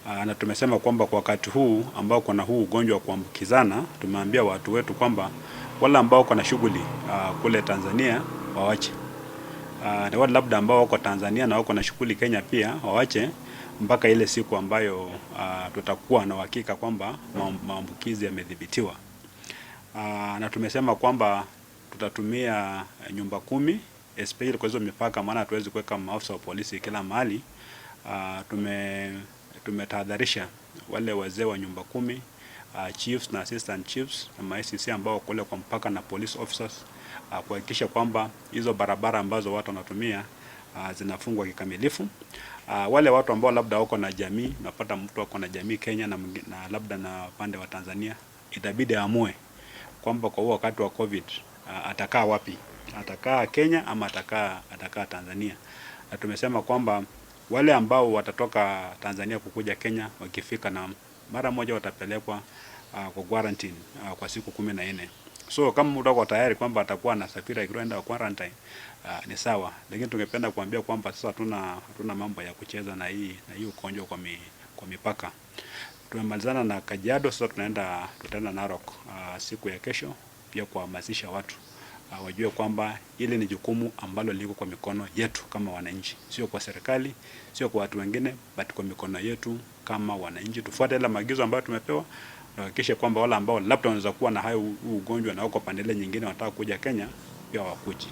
Na tumesema kwamba kwa wakati huu ambao kuna huu ugonjwa wa kuambukizana, tumeambia watu wetu kwamba wale ambao wako na shughuli kule Tanzania wawache. Na wale labda ambao wako Tanzania na wako na shughuli Kenya pia wawache mpaka ile siku ambayo tutakuwa na uhakika kwamba maambukizi yamedhibitiwa. Na tumesema kwamba tutatumia nyumba 10 especially kwa hizo mipaka, maana hatuwezi kuweka maafisa wa polisi kila mahali. Tumetahadharisha wale wazee wa nyumba 10, chiefs na assistant chiefs na ma ACC ambao kule kwa mpaka na police officers, kuhakikisha kwamba hizo barabara ambazo watu wanatumia zinafungwa kikamilifu. Wale watu ambao labda wako na jamii, unapata mtu wako na jamii Kenya na labda na upande wa Tanzania, itabidi aamue kwamba kwa huo wakati wa COVID atakaa wapi, atakaa Kenya ama atakaa Tanzania. Na tumesema kwamba wale ambao watatoka Tanzania kukuja Kenya, wakifika na mara moja watapelekwa kwa quarantine kwa siku 14. So kama mtu ako tayari kwamba atakuwa anasafiri akienda quarantine, ni sawa, lakini tungependa kuambia kwamba sasa hatuna mambo ya kucheza na hii ugonjwa kwa mipaka. Tumemalizana na Kajiado, sasa tutaenda Narok siku ya kesho pia kuhamasisha watu wajue kwamba hili ni jukumu ambalo liko kwa mikono yetu kama wananchi, sio kwa serikali, sio kwa watu wengine, but kwa mikono yetu kama wananchi. Tufuate yale maagizo ambayo tumepewa, tuhakikishe kwamba wale ambao labda wanaweza kuwa na hayo huu ugonjwa na wako pande ile nyingine wanataka kuja Kenya pia wakuji.